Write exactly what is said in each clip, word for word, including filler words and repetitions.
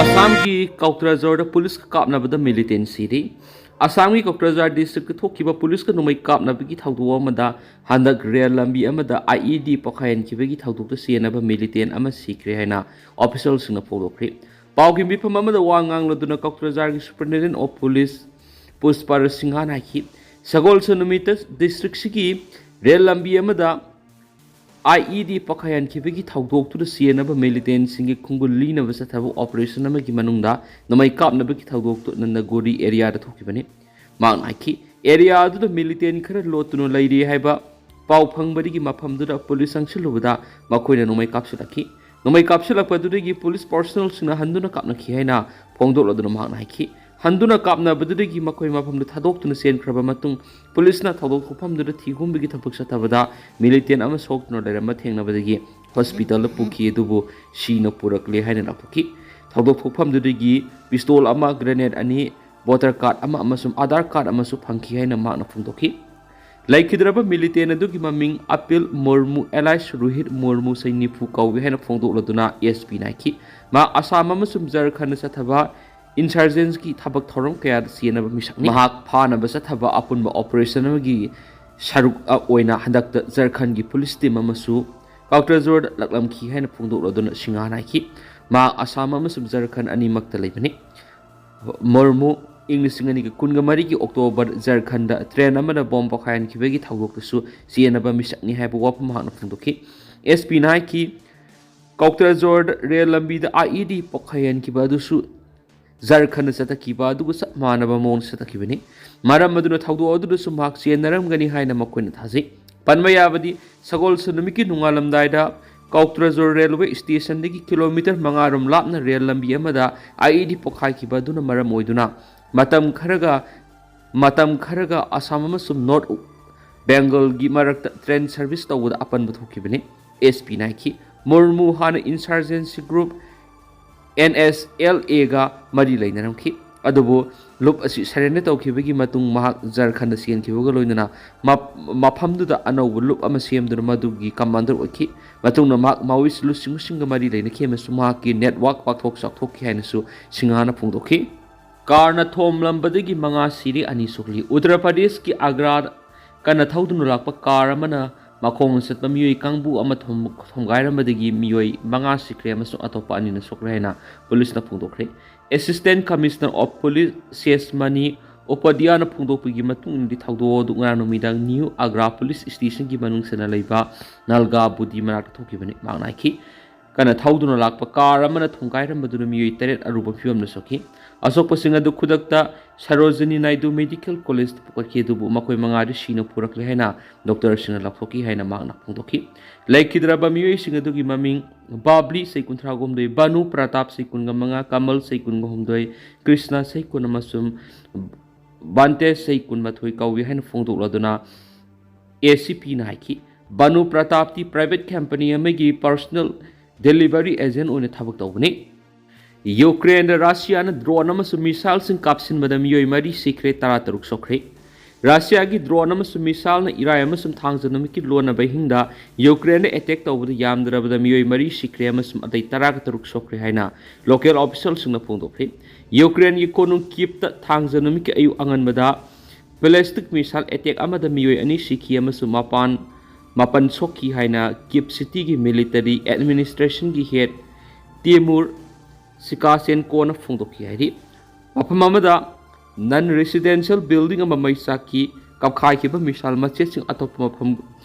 ꯑꯁꯥꯝꯒꯤ ꯀꯣꯀ꯭ꯔꯥꯖꯥꯔꯗ ꯄꯨꯂꯤꯁꯀ ꯀꯥꯞꯅꯕꯗ ꯃꯤꯂꯤꯇꯦꯟ ꯁꯤꯔꯦ꯫ ꯑꯁꯥꯝꯒꯤ ꯀꯣꯀ꯭ꯔꯥꯖꯥꯔ ꯗꯤꯁꯇ꯭ꯔꯤꯛꯇ ꯊꯣꯛꯈꯤꯕ ꯄꯨꯂꯤꯁꯀ ꯅꯣꯡꯃꯩ ꯀꯥꯞꯅꯕꯒꯤ ꯊꯧꯗꯣꯛ ꯑꯃꯗ ꯍꯟꯗꯛ ꯔꯦꯜ ꯂꯝꯕꯤ ꯑꯃꯗ ꯑꯥꯏ ꯏ ꯗꯤ ꯄꯣꯈꯥꯏꯍꯟꯈꯤꯕꯒꯤ ꯊꯧꯗꯣꯛꯇ ꯆꯦꯟꯅꯕ ꯃꯤꯂꯤꯇꯦꯟ ꯑꯃ ꯁꯤꯈ꯭ꯔꯦ ꯍꯥꯏꯅ ꯑꯣꯐꯤꯁꯤꯌꯦꯜꯁꯤꯡꯅ ꯐꯣꯡꯗꯣꯛꯈ꯭ꯔꯦ꯫ ꯄꯥꯎꯒꯤ ꯃꯤꯐꯝ ꯑꯃꯗ ꯋꯥ ꯉꯥꯡꯂꯗꯨꯅ ꯀꯣꯀ꯭ꯔꯥꯖꯥꯔꯒꯤ ꯁꯨꯄꯔꯤꯟꯇꯦꯟꯗꯦꯟ ꯑꯣꯐ ꯄꯨꯂꯤꯁ ꯄꯨꯁꯄꯥꯔ ꯁꯤꯡꯍꯅ ꯍꯥꯏꯈꯤ, ꯁꯒꯣꯜꯁꯦꯟ ꯅꯨꯃꯤꯠꯇ ꯗꯤꯁꯇ꯭ꯔꯤꯛꯁꯤꯒꯤ ꯔꯦꯜ ꯂꯝꯕꯤ ꯑꯃꯗ ꯑꯥꯏ ꯏ ꯗꯤ ꯄꯣꯈꯥꯏꯍꯟꯈꯤꯕꯒꯤ ꯊꯧꯗꯣꯛꯇꯨꯗ ꯆꯦꯟꯅꯕ ꯃꯤꯂꯤꯇꯦꯟꯁꯤꯡꯒꯤ ꯈꯣꯡꯒꯨꯜ ꯂꯤꯅꯕ ꯆꯠꯊꯕ ꯑꯣꯄꯔꯦꯁꯟ ꯑꯃꯒꯤ ꯃꯅꯨꯡꯗ ꯅꯣꯡꯃꯩ ꯀꯥꯞꯅꯕꯒꯤ ꯊꯧꯗꯣꯛꯇꯨ ꯅꯟꯗꯒꯣꯔꯤ ꯑꯦꯔꯤꯌꯥꯗ ꯊꯣꯛꯈꯤꯕꯅꯤ꯫ ꯃꯍꯥꯛꯅ ꯍꯥꯏꯈꯤ, ꯑꯦꯔꯤꯌꯥ ꯑꯗꯨꯗ ꯃꯤꯂꯤꯇꯦꯟ ꯈꯔ ꯂꯣꯠꯇꯨꯅ ꯂꯩꯔꯤ ꯍꯥꯏꯕ ꯄꯥꯎ ꯐꯪꯕꯗꯒꯤ ꯃꯐꯝꯗꯨꯗ ꯄꯨꯂꯤꯁ ꯆꯪꯁꯤꯜꯂꯨꯕꯗ ꯃꯈꯣꯏꯅ ꯅꯣꯡꯃꯩ ꯀꯥꯞꯁꯤꯜꯂꯛꯈꯤ꯫ ꯅꯣꯡꯃꯩ ꯀꯥꯞꯁꯤꯜꯂꯛꯄꯗꯨꯗꯒꯤ ꯄꯨꯂꯤꯁ ꯄꯥꯔꯁꯣꯅꯦꯜꯁꯤꯡꯅ ꯍꯟꯗꯨꯅ ꯀꯥꯞꯅꯈꯤ ꯍꯥꯏꯅ ꯐꯣꯡꯗꯣꯛꯂꯗꯨꯅ ꯃꯍꯥꯛꯅ ꯍꯥꯏꯈꯤ꯫ ꯍꯟꯗꯨꯅ ꯀꯥꯞꯅꯕꯗꯨꯗꯒꯤ ꯃꯈꯣꯏ ꯃꯐꯝꯗꯨ ꯊꯥꯗꯣꯛꯇꯨꯅ ꯆꯦꯟꯈ꯭ꯔꯕ ꯃꯇꯨꯡ ꯄꯨꯂꯤꯁꯅ ꯊꯧꯗꯣꯛ ꯊꯣꯛꯐꯝꯗꯨꯗ ꯊꯤꯍꯨꯝꯕꯒꯤ ꯊꯕꯛ ꯆꯠꯊꯕꯗ ꯃꯤꯂꯤꯇꯦꯟ ꯑꯃ ꯁꯣꯛꯇꯨꯅ ꯂꯩꯔꯝꯕ ꯊꯦꯡꯅꯕꯗꯒꯤ ꯍꯣꯁꯄꯤꯇꯥꯜꯗ ꯄꯨꯈꯤ, ꯑꯗꯨꯕꯨ ꯁꯤꯅ ꯄꯨꯔꯛꯂꯦ ꯍꯥꯏꯅ ꯂꯥꯎꯊꯣꯛꯈꯤ꯫ ꯊꯧꯗꯣꯛ ꯊꯣꯛꯐꯝꯗꯨꯗꯒꯤ ꯄꯤꯁꯇꯣꯜ ꯑꯃ, ꯒ꯭ꯔꯦꯅꯦꯗ ꯑꯅꯤ, ꯚꯣꯇꯔ ꯀꯥꯔꯗ ꯑꯃ ꯑꯃꯁꯨꯡ ꯑꯥꯙꯥꯔ ꯀꯥꯔꯗ ꯑꯃꯁꯨ ꯐꯪꯈꯤ ꯍꯥꯏꯅ ꯃꯍꯥꯛꯅ ꯐꯣꯡꯗꯣꯛꯈꯤ꯫ ꯂꯩꯈꯤꯗ꯭ꯔꯕ ꯃꯤꯂꯤꯇꯦꯟ ꯑꯗꯨꯒꯤ ꯃꯃꯤꯡ ꯑꯄꯤꯜ ꯃꯨꯔꯃꯨ ꯑꯦꯂꯥꯏꯁ ꯔꯣꯍꯤꯠ ꯃꯨꯔꯃꯨ, ꯆꯍꯤ ꯅꯤꯐꯨ ꯀꯧꯏ ꯍꯥꯏꯅ ꯐꯣꯡꯗꯣꯛꯂꯗꯨꯅ ꯑꯦꯁ ꯄꯤꯅ ꯍꯥꯏꯈꯤ꯫ ꯃꯍꯥꯛ ꯑꯁꯥꯝ ꯑꯃꯁꯨꯡ ꯖꯔꯈꯟꯗ ꯆꯠꯊꯕ ꯏꯟꯁꯔꯖꯦꯟꯁꯀꯤ ꯊꯕꯛ ꯊꯧꯔꯝ ꯀꯌꯥꯗ ꯆꯦꯟꯅꯕ ꯃꯤꯁꯛꯅꯤ꯫ ꯃꯍꯥꯛ ꯐꯥꯅꯕ ꯆꯠꯊꯕ ꯑꯄꯨꯟꯕ ꯑꯣꯄꯔꯦꯁꯟ ꯑꯃꯒꯤ ꯁꯔꯨꯛ ꯑꯣꯏꯅ ꯍꯟꯗꯛꯇ ꯖꯔꯈꯟꯒꯤ ꯄꯨꯂꯤꯁ ꯇꯤꯝ ꯑꯃꯁꯨ ꯀꯣꯀ꯭ꯔꯥꯖꯥꯔꯗ ꯂꯥꯛꯂꯝꯈꯤ ꯍꯥꯏꯅ ꯐꯣꯡꯗꯣꯛꯂꯗꯨꯅ ꯁꯤꯡꯍꯅ ꯍꯥꯏꯈꯤ, ꯃꯍꯥꯛ ꯑꯁꯥꯝ ꯑꯃꯁꯨꯡ ꯖꯔꯈꯟ ꯑꯅꯤꯃꯛꯇ ꯂꯩꯕꯅꯤ꯫ ꯃꯨꯔꯃꯨ ꯏꯪ ꯂꯤꯁꯤꯡ ꯑꯅꯤꯒ ꯀꯨꯟꯒ ꯃꯔꯤꯒꯤ ꯑꯣꯛꯇꯣꯕꯔ ꯖꯔꯈꯟꯗ ꯇ꯭ꯔꯦꯟ ꯑꯃꯅ ꯕꯣꯝ ꯄꯣꯈꯥꯏꯍꯟꯈꯤꯕꯒꯤ ꯊꯧꯗꯣꯛꯇꯁꯨ ꯆꯦꯟꯅꯕ ꯃꯤꯁꯛꯅꯤ ꯍꯥꯏꯕ ꯋꯥꯐꯝ ꯃꯍꯥꯛꯅ ꯐꯣꯡꯗꯣꯛꯈꯤ꯫ ꯑꯦꯁ ꯄꯤꯅ ꯍꯥꯏꯈꯤ, ꯀꯣꯀ꯭ꯔꯥꯖꯥꯔꯗ ꯔꯦꯜ ꯂꯝꯕꯤꯗ ꯑꯥꯏ ꯏ ꯗꯤ ꯄꯣꯈꯥꯏꯍꯟꯈꯤꯕ ꯑꯗꯨꯁꯨ ꯖꯔꯈꯟꯗ ꯆꯠꯊꯈꯤꯕ ꯑꯗꯨꯒ ꯆꯞ ꯃꯥꯟꯅꯕ ꯃꯑꯣꯡꯗ ꯆꯠꯊꯈꯤꯕꯅꯤ꯫ ꯃꯔꯝ ꯑꯗꯨꯅ ꯊꯧꯗꯣꯛ ꯑꯗꯨꯗꯁꯨ ꯃꯍꯥꯛ ꯆꯦꯟꯅꯔꯝꯒꯅꯤ ꯍꯥꯏꯅ ꯃꯈꯣꯏꯅ ꯊꯥꯖꯩ꯫ ꯄꯟꯕ ꯌꯥꯕꯗꯤ, ꯁꯒꯣꯜꯁꯦꯟ ꯅꯨꯃꯤꯠꯀꯤ ꯅꯣꯡꯉꯥꯜꯂꯝꯗꯥꯏꯗ ꯀꯣꯀ꯭ꯔꯥꯖꯥꯔ ꯔꯦꯜꯋꯦ ꯁ꯭ꯇꯦꯁꯟꯗꯒꯤ ꯀꯤꯂꯣꯃꯤꯇꯔ ꯃꯉꯥ ꯔꯣꯝ ꯂꯥꯞꯅ ꯔꯦꯜ ꯂꯝꯕꯤ ꯑꯃꯗ ꯑꯥꯏ ꯏ ꯗꯤ ꯄꯣꯈꯥꯏꯈꯤꯕ ꯑꯗꯨꯅ ꯃꯔꯝ ꯑꯣꯏꯗꯨꯅ ꯃꯇꯝ ꯈꯔꯒ, ꯃꯇꯝ ꯈꯔꯒ ꯑꯁꯥꯝ ꯑꯃꯁꯨꯡ ꯅꯣꯔꯠ ꯕꯦꯡꯒꯜꯒꯤ ꯃꯔꯛꯇ ꯇ꯭ꯔꯦꯟ ꯁꯔꯚꯤꯁ ꯇꯧꯕꯗ ꯑꯄꯟꯕ ꯊꯣꯛꯈꯤꯕꯅꯤ꯫ ꯑꯦꯁ ꯄꯤꯅ ꯍꯥꯏꯈꯤ, ꯃꯨꯔꯃꯨ ꯍꯥꯟꯅ insurgency group N S L ꯑꯦꯒ ꯃꯔꯤ ꯂꯩꯅꯔꯝꯈꯤ꯫ ꯑꯗꯨꯕꯨ ꯂꯨꯞ ꯑꯁꯤ surrender ꯇꯧꯈꯤꯕꯒꯤ ꯃꯇꯨꯡ ꯃꯍꯥꯛ ꯖꯔꯈꯟꯗ ꯆꯦꯟꯈꯤꯕꯒ ꯂꯣꯏꯅꯅ ꯃꯞ-, ꯃꯐꯝꯗꯨꯗ ꯑꯅꯧꯕ ꯂꯨꯞ ꯑꯃ ꯁꯦꯝꯗꯨꯅ ꯃꯗꯨꯒꯤ commander ꯑꯣꯏꯈꯤ꯫ ꯃꯇꯨꯡꯗ ꯃꯍꯥꯛ Maoist ꯂꯨꯆꯤꯡꯕꯁꯤꯡꯒ ꯃꯔꯤ ꯂꯩꯅꯈꯤ ꯑꯃꯁꯨꯡ ꯃꯍꯥꯛꯀꯤ network ꯄꯥꯛꯊꯣꯛ ꯆꯥꯎꯊꯣꯛꯈꯤ ꯍꯥꯏꯅꯁꯨ ꯁꯤꯡꯍꯥꯅ ꯐꯣꯡꯗꯣꯛꯈꯤ꯫ Car ꯅ ꯊꯣꯝꯂꯝꯕꯗꯒꯤ ꯃꯉꯥ ꯁꯤꯔꯦ, ꯑꯅꯤ ꯁꯣꯛꯂꯤ꯫ ꯎꯠꯇꯔ ꯄ꯭ꯔꯗꯦꯁꯀꯤ ꯑꯒ꯭ꯔꯥ ꯀꯟꯅ ꯊꯧꯗꯨꯅ ꯂꯥꯛꯄ car ꯑꯃꯅ ꯃꯈꯣꯡꯅ ꯆꯠꯄ ꯃꯤꯑꯣꯏ ꯀꯥꯡꯕꯨ ꯑꯃ ꯊꯣꯝ-, ꯊꯣꯝꯒꯥꯏꯔꯝꯕꯗꯒꯤ ꯃꯤꯑꯣꯏ ꯃꯉꯥ ꯁꯤꯈ꯭ꯔꯦ ꯑꯃꯁꯨꯡ ꯑꯇꯣꯞꯄ ꯑꯅꯤꯅ ꯁꯣꯛꯂꯦ ꯍꯥꯏꯅ ꯄꯨꯂꯤꯁꯅ ꯐꯣꯡꯗꯣꯛꯈ꯭ꯔꯦ꯫ Assistant Commissioner of Police ꯁꯦꯁꯃꯅꯤ ꯎꯄꯥꯙ꯭ꯌꯥꯅ ꯐꯣꯡꯗꯣꯛꯄꯒꯤ ꯃꯇꯨꯡ ꯏꯟꯅꯗꯤ, ꯊꯧꯗꯣꯛ ꯑꯗꯨ ꯉꯔꯥꯡ ꯅꯨꯃꯤꯗꯥꯡ ꯅ꯭ꯌꯨ ꯑꯒ꯭ꯔꯥ ꯄꯨꯂꯤꯁ ꯁ꯭ꯇꯦꯁꯟꯒꯤ ꯃꯅꯨꯡ ꯆꯟꯅ ꯂꯩꯕ ꯅꯜꯒꯥ ꯕꯨꯗꯤ ꯃꯅꯥꯛꯇ ꯊꯣꯛꯈꯤꯕꯅꯤ꯫ ꯃꯍꯥꯛꯅ ꯍꯥꯏꯈꯤ, ꯀꯟꯅ ꯊꯧꯗꯨꯅ ꯂꯥꯛꯄ car ꯑꯃꯅ ꯊꯣꯝꯒꯥꯏꯔꯝꯕꯗꯨꯅ ꯃꯤꯑꯣꯏ ꯇꯔꯦꯠ ꯑꯔꯨꯕ ꯐꯤꯚꯝꯗ ꯁꯣꯛꯈꯤ꯫ ꯑꯁꯣꯛꯄꯁꯤꯡ ꯑꯗꯨ ꯈꯨꯗꯛꯇ ꯁꯔꯣꯖꯤꯅꯤ ꯅꯥꯏꯗꯨ ꯃꯦꯗꯤꯀꯦꯜ ꯀꯣꯂꯦꯖꯇ ꯄꯨꯈꯠꯈꯤ, ꯑꯗꯨꯕꯨ ꯃꯈꯣꯏ ꯃꯉꯥꯗꯤ ꯁꯤꯅ ꯄꯨꯔꯛꯂꯦ ꯍꯥꯏꯅ ꯗꯣꯛꯇꯔꯁꯤꯡꯅ ꯂꯥꯎꯊꯣꯛꯈꯤ ꯍꯥꯏꯅ ꯃꯍꯥꯛꯅ ꯐꯣꯡꯗꯣꯛꯈꯤ꯫ ꯂꯩꯈꯤꯗ꯭ꯔꯕ ꯃꯤꯑꯣꯏꯁꯤꯡ ꯑꯗꯨꯒꯤ ꯃꯃꯤꯡ ꯕꯥꯕ꯭ꯂꯤ, ꯆꯍꯤ ꯀꯨꯟꯊ꯭ꯔꯥ ꯍꯨꯝꯗꯣꯏ, ꯚꯥꯅꯨ ꯄ꯭ꯔꯇꯥꯞ, ꯆꯍꯤ ꯀꯨꯟꯒ ꯃꯉꯥ, ꯀꯃꯜ, ꯆꯍꯤ ꯀꯨꯟꯒ ꯍꯨꯝꯗꯣꯏ, ꯀ꯭ꯔꯤꯁꯅ, ꯆꯍꯤ ꯀꯨꯟ, ꯑꯃꯁꯨꯡ ꯕꯥꯟꯇꯦꯖ, ꯆꯍꯤ ꯀꯨꯟꯃꯥꯊꯣꯏ ꯀꯧꯏ ꯍꯥꯏꯅ ꯐꯣꯡꯗꯣꯛꯂꯗꯨꯅ ꯑꯦ ꯁꯤ ꯄꯤꯅ ꯍꯥꯏꯈꯤ꯫ ꯚꯥꯅꯨ ꯄ꯭ꯔꯇꯥꯞꯇꯤ private company ꯑꯃꯒꯤ personal delivery agent ꯑꯣꯏꯅ ꯊꯕꯛ ꯇꯧꯕꯅꯤ꯫ ꯌꯨꯀ꯭ꯔꯦꯟꯗ ꯔꯁꯤꯌꯥꯅ drone ꯑꯃꯁꯨꯡ missileꯁꯤꯡ ꯀꯥꯞꯁꯤꯟꯕꯗ ꯃꯤꯑꯣꯏ ꯃꯔꯤ ꯁꯤꯈ꯭ꯔꯦ, ꯇꯔꯥꯇꯔꯨꯛ ꯁꯣꯛꯈ꯭ꯔꯦ꯫ ꯔꯁꯤꯌꯥꯒꯤ drone ꯑꯃꯁꯨꯡ missileꯅ ꯏꯔꯥꯏ ꯑꯃꯁꯨꯡ ꯊꯥꯡꯖ ꯅꯨꯃꯤꯠꯀꯤ ꯂꯣꯟꯅꯕ ꯑꯍꯤꯡꯗ ꯌꯨꯀ꯭ꯔꯦꯟꯗ attack ꯇꯧꯕꯗ ꯌꯥꯝꯗ꯭ꯔꯕꯗ ꯃꯤꯑꯣꯏ ꯃꯔꯤ ꯁꯤꯈ꯭ꯔꯦ ꯑꯃꯁꯨꯡ ꯑꯇꯩ ꯇꯔꯥꯒ ꯇꯔꯨꯛ ꯁꯣꯛꯈ꯭ꯔꯦ ꯍꯥꯏꯅ local officialꯁꯤꯡꯅ ꯐꯣꯡꯗꯣꯛꯈ꯭ꯔꯦ꯫ ꯌꯨꯀ꯭ꯔꯦꯟꯒꯤ ꯀꯣꯅꯨꯡ ꯀꯤꯞꯇ ꯊꯥꯡꯖ ꯅꯨꯃꯤꯠꯀꯤ ꯑꯌꯨꯛ ꯑꯉꯟꯕꯗ ballistic missile attack ꯑꯃꯗ ꯃꯤꯑꯣꯏ ꯑꯅꯤ ꯁꯤꯈꯤ ꯑꯃꯁꯨꯡ ꯃꯄꯥꯟ, ꯃꯥꯄꯟ ꯁꯣꯛꯈꯤ ꯍꯥꯏꯅ ꯀꯤꯞ ꯁꯤꯇꯤꯒꯤ military administrationꯒꯤ head ꯇꯤꯃꯨꯔ ꯁꯤꯀꯥꯁꯦꯟꯀꯣꯅ ꯐꯣꯡꯗꯣꯛꯈꯤ ꯍꯥꯏꯔꯤ꯫ ꯃꯐꯝ ꯑꯃꯗ non residential building ꯑꯃ ꯃꯩ ꯆꯥꯛꯈꯤ꯫ ꯀꯥꯞꯈꯥꯏꯈꯤꯕ missile ꯃꯆꯦꯠꯁꯤꯡ ꯑꯇꯣꯞꯄ ꯃꯐꯝ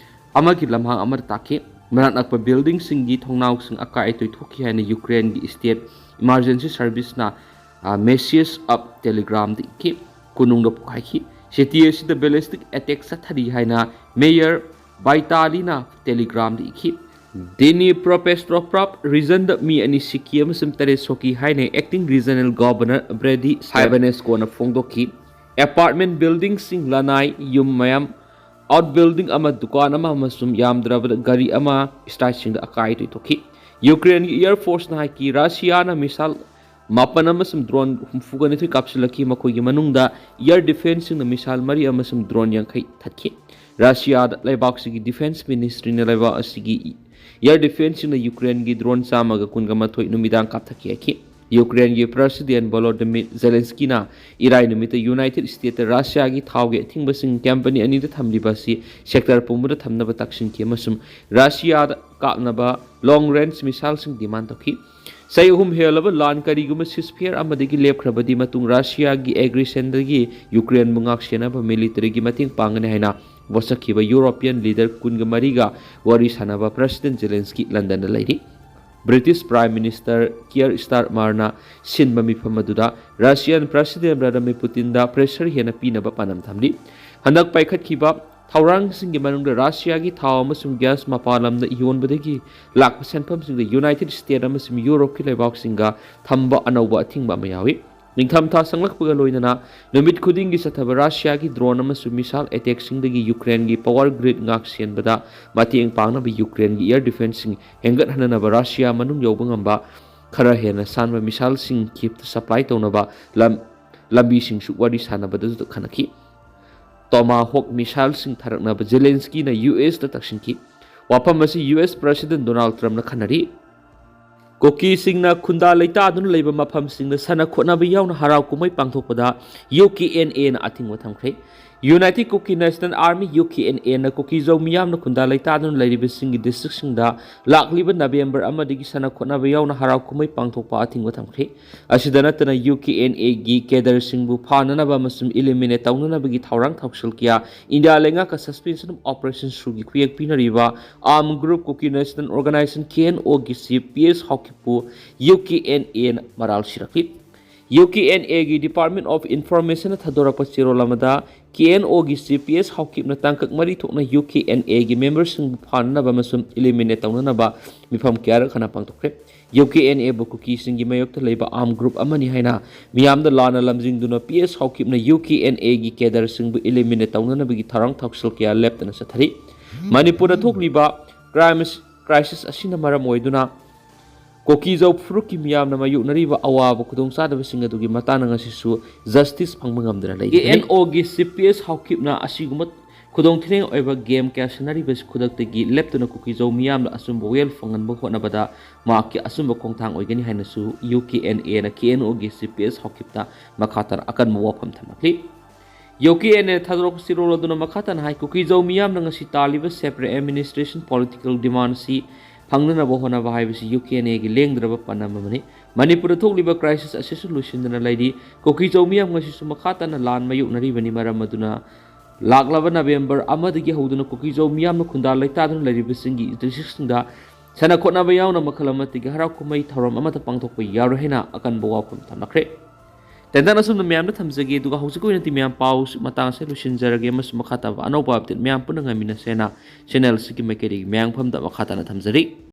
ꯑꯃꯒꯤ ꯂꯝꯍꯥꯡ ꯑꯃꯗ ꯇꯥꯈꯤ꯫ ꯃꯅꯥꯛ ꯅꯛꯄ buildingꯁꯤꯡꯒꯤ ꯊꯣꯡꯅꯥꯎꯁꯤꯡ ꯑꯀꯥꯏ ꯑꯇꯣꯏ ꯊꯣꯛꯈꯤ ꯍꯥꯏꯅ ꯌꯨꯀ꯭ꯔꯦꯟꯒꯤ state emergency serviceꯅ, ꯑ, message of telegramꯗ ꯏꯈꯤ꯫ ꯀꯣꯅꯨꯡꯗ ꯄꯣꯈꯥꯏꯈꯤ꯫ City ꯑꯁꯤꯗ ballistic attack ꯆꯠꯊꯔꯤ ꯍꯥꯏꯅ Mayor ꯕꯥꯏꯇꯥꯂꯤꯅ telegramꯗ ꯏꯈꯤ꯫ Dnipropetrovsk regionꯗ ꯃꯤ ꯑꯅꯤ ꯁꯤꯈꯤ ꯑꯃꯁꯨꯡ ꯇꯔꯦꯠ ꯁꯣꯛꯈꯤ ꯍꯥꯏꯅ acting regional governor Brady Sabaneskoꯅ ꯐꯣꯡꯗꯣꯛꯈꯤ꯫ Apartment buildingꯁꯤꯡ, ꯂꯅꯥꯏ ꯌꯨꯝ ꯃꯌꯥꯝ, outbuilding ꯑꯃ, ꯗꯨꯀꯥꯟ ꯑꯃ ꯑꯃꯁꯨꯡ ꯌꯥꯝꯗ꯭ꯔꯕꯗ ꯒꯥꯔꯤ ꯑꯃ strikeꯁꯤꯡꯗ ꯑꯀꯥꯏ ꯑꯇꯣꯏ ꯊꯣꯛꯈꯤ꯫ ꯌꯨꯀ꯭ꯔꯦꯟꯒꯤ air forceꯅ ꯍꯥꯏꯈꯤ, ꯔꯁꯤꯌꯥꯅ missile ꯃꯥꯄꯟ ꯑꯃꯁꯨꯡ drone ꯍꯨꯝꯐꯨꯒ ꯅꯤꯊꯣꯏ ꯀꯥꯞꯁꯤꯜꯂꯛꯈꯤ꯫ ꯃꯈꯣꯏꯒꯤ ꯃꯅꯨꯡꯗ air defenceꯁꯤꯡꯅ missile ꯃꯔꯤ ꯑꯃꯁꯨꯡ drone ꯌꯥꯡꯈꯩ ꯊꯠꯈꯤ꯫ ꯔꯁꯤꯌꯥꯗ ꯂꯩꯕꯥꯛꯁꯤꯒꯤ defence ministryꯅ ꯂꯩꯕꯥꯛ ꯑꯁꯤꯒꯤ air defenceꯁꯤꯡꯅ ꯌꯨꯀ꯭ꯔꯦꯟꯒꯤ drone ꯆꯥꯝꯃꯒ ꯀꯨꯟꯒ ꯃꯥꯊꯣꯏ ꯅꯨꯃꯤꯗꯥꯡ ꯀꯥꯞꯊꯠꯈꯤ ꯍꯥꯏꯈꯤ꯫ ꯌꯨꯀ꯭ꯔꯦꯟꯒꯤ President Volodymyr Zelenskyꯅ ꯏꯔꯥꯏ ꯅꯨꯃꯤꯠꯇ United Statesꯇ ꯔꯁꯤꯌꯥꯒꯤ ꯊꯥꯎꯒꯤ ꯑꯊꯤꯡꯕꯁꯤꯡ company ꯑꯅꯤꯗ ꯊꯝꯂꯤꯕ ꯑꯁꯤ sector ꯄꯨꯝꯕꯗ ꯊꯝꯅꯕ ꯇꯛꯁꯤꯟꯈꯤ ꯑꯃꯁꯨꯡ ꯔꯁꯤꯌꯥꯗ ꯀꯥꯞꯅꯕ long range missileꯁꯤꯡ demand ꯇꯧꯈꯤ꯫ ꯆꯍꯤ ꯑꯍꯨꯝ ꯍꯦꯜꯂꯕ ꯂꯥꯟ ꯀꯔꯤꯒꯨꯝꯕ ceasefire ꯑꯃꯗꯒꯤ ꯂꯦꯞꯈ꯭ꯔꯕꯗꯤ ꯃꯇꯨꯡ ꯔꯁꯤꯌꯥꯒꯤ aggressionꯗꯒꯤ ꯌꯨꯀ꯭ꯔꯦꯟꯕꯨ ꯉꯥꯛꯁꯦꯟꯅꯕ militaryꯒꯤ ꯃꯇꯦꯡ ꯄꯥꯡꯒꯅꯤ ꯍꯥꯏꯅ ꯋꯥꯁꯛꯈꯤꯕ European leader ꯀꯨꯟꯒ ꯃꯔꯤꯒ ꯋꯥꯔꯤ ꯁꯥꯟꯅꯕ President Zelensky Londonꯗ ꯂꯩꯔꯤ꯫ British Prime Minister Keir Starmerꯅ ꯁꯤꯟꯕ ꯃꯤꯐꯝ ꯑꯗꯨꯗ Russian President Vladimir Putinꯗ pressure ꯍꯦꯟꯅ ꯄꯤꯅꯕ ꯄꯥꯟꯗꯝ ꯊꯝꯂꯤ꯫ ꯍꯟꯗꯛ ꯄꯥꯏꯈꯠꯈꯤꯕ ꯊꯧꯔꯥꯡꯁꯤꯡꯒꯤ ꯃꯅꯨꯡꯗ ꯔꯁꯤꯌꯥꯒꯤ ꯊꯥꯎ ꯑꯃꯁꯨꯡ gas ꯃꯄꯥꯟ ꯂꯝꯗ ꯌꯣꯟꯕꯗꯒꯤ ꯂꯥꯛꯄ ꯁꯦꯟꯐꯝꯁꯤꯡꯗ United States ꯑꯃꯁꯨꯡ ꯌꯨꯔꯣꯞꯀꯤ ꯂꯩꯕꯥꯛꯁꯤꯡꯒ ꯊꯝꯕ ꯑꯅꯧꯕ ꯑꯊꯤꯡꯕ ꯑꯃ ꯌꯥꯎꯏ꯫ ꯅꯤꯡꯊꯝꯊꯥ ꯆꯪꯂꯛꯄꯒ ꯂꯣꯏꯅꯅ ꯅꯨꯃꯤꯠ ꯈꯨꯗꯤꯡꯒꯤ ꯆꯠꯊꯕ ꯔꯁꯤꯌꯥꯒꯤ drone ꯑꯃꯁꯨꯡ missile attackꯁꯤꯡꯗꯒꯤ ꯌꯨꯀ꯭ꯔꯦꯟꯒꯤ power grid ꯉꯥꯛ ꯁꯦꯟꯕꯗ ꯃꯇꯦꯡ ꯄꯥꯡꯅꯕ ꯌꯨꯀ꯭ꯔꯦꯟꯒꯤ air defenceꯁꯤꯡ ꯍꯦꯟꯒꯠꯍꯟꯅꯅꯕ ꯔꯁꯤꯌꯥ ꯃꯅꯨꯡ ꯌꯧꯕ ꯉꯝꯕ ꯈꯔ ꯍꯦꯟꯅ ꯁꯥꯟꯕ missileꯁꯤꯡ Kyivꯇ supply ꯇꯧꯅꯕ ꯂꯝ-, ꯂꯝꯕꯤꯁꯤꯡꯁꯨ ꯋꯥꯔꯤ ꯁꯥꯟꯅꯕꯗꯁꯨ ꯈꯟꯅꯈꯤ꯫ Tomahawk missileꯁꯤꯡ ꯊꯥꯔꯛꯅꯕ Zelenskyꯅ USꯇ ꯇꯛꯁꯤꯟꯈꯤ꯫ ꯋꯥꯐꯝ ꯑꯁꯤ US President Donald Trumpꯅ ꯈꯟꯅꯔꯤ꯫ ꯀꯨꯀꯤꯁꯤꯡꯅ ꯈꯨꯟꯗꯥ ꯂꯩꯇꯥꯗꯨꯅ ꯂꯩꯕ ꯃꯐꯝꯁꯤꯡꯗ ꯁꯥꯟꯅ ꯈꯣꯠꯅꯕ ꯌꯥꯎꯅ ꯍꯔꯥꯎ ꯀꯨꯝꯍꯩ ꯄꯥꯡꯊꯣꯛꯄꯗ UKNAꯅ ꯑꯊꯤꯡꯕ ꯊꯝꯈ꯭ꯔꯦ꯫ United Kuki National Army, UKNAꯅ ꯀꯨꯀꯤꯖꯧ ꯃꯤꯌꯥꯝꯅ ꯈꯨꯟꯗꯥ ꯂꯩꯇꯥꯗꯨꯅ ꯂꯩꯔꯤꯕꯁꯤꯡꯒꯤ districtꯁꯤꯡꯗ ꯂꯥꯛꯂꯤꯕ November ꯑꯃꯗꯒꯤ ꯁꯥꯟꯅ ꯈꯣꯠꯅꯕ ꯌꯥꯎꯅ ꯍꯔꯥꯎ ꯀꯨꯝꯍꯩ ꯄꯥꯡꯊꯣꯛꯄ ꯑꯊꯤꯡꯕ ꯊꯝꯈ꯭ꯔꯦ꯫ ꯑꯁꯤꯗ ꯅꯠꯇꯅ UKNAꯒꯤ cadreꯁꯤꯡꯕꯨ ꯐꯥꯅꯅꯕ ꯑꯃꯁꯨꯡ eliminate ꯇꯧꯅꯅꯕꯒꯤ ꯊꯧꯔꯥꯡ ꯊꯧꯁꯤꯜ ꯀꯌꯥ ꯏꯟꯗꯤꯌꯥ ꯂꯩꯉꯥꯛꯀ suspension of operation ꯁꯨꯒꯤ ꯈꯨꯌꯦꯛ ꯄꯤꯅꯔꯤꯕ Armed Group Kuki National Organization, KNOꯒꯤ chief P S Howkipꯄꯨ UKNAꯅ ꯃꯔꯥꯜ ꯁꯤꯔꯛꯂꯤ꯫ UKNAꯒꯤ Department of Informationꯅ ꯊꯥꯗꯣꯔꯛꯄ ꯆꯦꯔꯣꯜ ꯑꯃꯗ KNOꯒꯤ chief P S Howkipꯅ ꯇꯥꯡꯀꯛ ꯃꯔꯤ ꯊꯣꯛꯅ UKNAꯒꯤ memberꯁꯤꯡꯕꯨ ꯐꯥꯅꯅꯕ ꯑꯃꯁꯨꯡ eliminate ꯇꯧꯅꯅꯕ ꯃꯤꯐꯝ ꯀꯌꯥꯔꯛ ꯍꯟꯅ ꯄꯥꯡꯊꯣꯛꯈ꯭ꯔꯦ꯫ UKNAꯕꯨ ꯀꯨꯀꯤꯁꯤꯡꯒꯤ ꯃꯥꯌꯣꯛꯇ ꯂꯩꯕ armed group ꯑꯃꯅꯤ ꯍꯥꯏꯅ ꯃꯤꯌꯥꯝꯗ ꯂꯥꯟꯅ ꯂꯝꯖꯤꯡꯗꯨꯅ P S Howkipꯅ UKNAꯒꯤ cadreꯁꯤꯡꯕꯨ eliminate ꯇꯧꯅꯅꯕꯒꯤ ꯊꯧꯔꯥꯡ ꯊꯧꯁꯤꯜ ꯀꯌꯥ ꯂꯦꯞꯇꯅ ꯆꯠꯊꯔꯤ꯫ ꯃꯅꯤꯄꯨꯔꯗ ꯊꯣꯛꯂꯤꯕ crime crisis ꯑꯁꯤꯅ ꯃꯔꯝ ꯑꯣꯏꯗꯨꯅ ꯀꯨꯀꯤꯖꯧ ꯐꯨꯔꯨꯞꯀꯤ ꯃꯤꯌꯥꯝꯅ ꯃꯥꯌꯣꯛꯅꯔꯤꯕ ꯑꯋꯥꯕ ꯈꯨꯗꯣꯡꯆꯥꯗꯕꯁꯤꯡ ꯑꯗꯨꯒꯤ ꯃꯇꯥꯡꯗ ꯉꯁꯤꯁꯨ justice ꯐꯪꯕ ꯉꯝꯗꯅ ꯂꯩꯔꯤ꯫ ꯀꯦ ꯑꯦꯟ ꯑꯣꯒꯤ ꯁꯤ ꯄꯤ ꯑꯦꯁ ꯍꯥꯎꯀꯤꯞꯅ ꯑꯁꯤꯒꯨꯝꯕ ꯈꯨꯗꯣꯡꯊꯤꯅꯤꯡꯉꯥꯏ ꯑꯣꯏꯕ ꯒꯦꯝ ꯀꯌꯥ ꯁꯥꯟꯅꯔꯤꯕꯁꯤ ꯈꯨꯗꯛꯇꯒꯤ ꯂꯦꯞꯇꯨꯅ ꯀꯨꯀꯤꯖꯧ ꯃꯤꯌꯥꯝꯅ ꯑꯆꯨꯝꯕ ꯋꯥꯌꯦꯜ ꯐꯪꯍꯟꯕ ꯍꯣꯠꯅꯕꯗ ꯃꯍꯥꯛꯀꯤ ꯑꯆꯨꯝꯕ ꯈꯣꯡꯊꯥꯡ ꯑꯣꯏꯒꯅꯤ ꯍꯥꯏꯅꯁꯨ ꯌꯨ ꯀꯦ ꯑꯦꯟ ꯑꯦꯅ ꯀꯦ ꯑꯦꯟ ꯑꯣꯒꯤ ꯁꯤ ꯄꯤ ꯑꯦꯁ ꯍꯥꯎꯀꯤꯞꯇ ꯃꯈꯥ ꯇꯥꯅ ꯑꯀꯟꯕ ꯋꯥꯐꯝ ꯊꯝꯂꯛꯂꯤ꯫ ꯌꯨ ꯀꯦ ꯑꯦꯟ ꯑꯦ ꯊꯥꯗꯣꯔꯛꯄꯁꯤ ꯔꯣꯜ ꯑꯗꯨꯅ ꯃꯈꯥ ꯇꯥꯅ ꯍꯥꯏ, ꯀꯨꯀꯤꯖꯧ ꯃꯤꯌꯥꯝꯅ ꯉꯁꯤ ꯇꯥꯜꯂꯤꯕ separate administration political demandꯁꯤ ꯐꯪꯅꯅꯕ ꯍꯣꯠꯅꯕ ꯍꯥꯏꯕꯁꯤ ꯌꯨ ꯀꯦ ꯑꯦꯟ ꯑꯦꯒꯤ ꯂꯦꯡꯗ꯭ꯔꯕ ꯄꯥꯟꯗꯝ ꯑꯃꯅꯤ꯫ ꯃꯅꯤꯄꯨꯔꯗ ꯊꯣꯛꯂꯤꯕ crisis ꯑꯁꯤꯁꯨ ꯂꯣꯏꯁꯤꯟꯗꯅ ꯂꯩꯔꯤ꯫ ꯀꯨꯀꯤꯖꯧ ꯃꯤꯌꯥꯝ ꯉꯁꯤꯁꯨ ꯃꯈꯥ ꯇꯥꯅ ꯂꯥꯟ ꯃꯥꯌꯣꯛꯅꯔꯤꯕꯅꯤ꯫ ꯃꯔꯝ ꯑꯗꯨꯅ ꯂꯥꯛꯂꯕ ꯅꯕꯦꯝꯕꯔ ꯑꯃꯗꯒꯤ ꯍꯧꯗꯨꯅ ꯀꯨꯀꯤꯖꯧ ꯃꯤꯌꯥꯝꯅ ꯈꯨꯟꯗꯥ ꯂꯩꯇꯥꯗꯨꯅ ꯂꯩꯔꯤꯕꯁꯤꯡꯒꯤ districtꯁꯤꯡꯗ ꯁꯥꯟꯅ ꯈꯣꯠꯅꯕ ꯌꯥꯎꯅ ꯃꯈꯜ ꯑꯃꯠꯇꯒꯤ ꯍꯔꯥꯎ ꯀꯨꯝꯍꯩ ꯊꯧꯔꯝ ꯑꯃꯠꯇ ꯄꯥꯡꯊꯣꯛꯄ ꯌꯥꯔꯣꯏ ꯍꯥꯏꯅ ꯑꯀꯟꯕ ꯋꯥꯐꯝ ꯊꯝꯂꯛꯈ꯭ꯔꯦ꯫ ꯇꯦꯟꯇꯛꯅ ꯑꯁꯨꯝꯅ ꯃꯌꯥꯝꯗ ꯊꯝꯖꯒꯦ, ꯑꯗꯨꯒ ꯍꯧꯖꯤꯛꯀꯤ ꯑꯣꯏꯅꯗꯤ ꯃꯌꯥꯝ ꯄꯥꯎ ꯃꯇꯥꯡ ꯑꯁꯤꯗ ꯂꯣꯏꯁꯤꯟꯖꯔꯒꯦ, ꯑꯃꯁꯨꯡ ꯃꯈꯥ ꯇꯥꯕ ꯑꯅꯧꯕ update ꯃꯌꯥꯝ ꯄꯨꯟꯅ ꯉꯥꯏꯃꯤꯟꯅꯁꯦꯅ channel ꯑꯁꯤꯒꯤ ꯃꯥꯏꯀꯩꯗꯒꯤ ꯃꯌꯥꯝ ꯃꯐꯝꯗ ꯃꯈꯥ ꯇꯥꯅ ꯊꯝꯖꯔꯤ꯫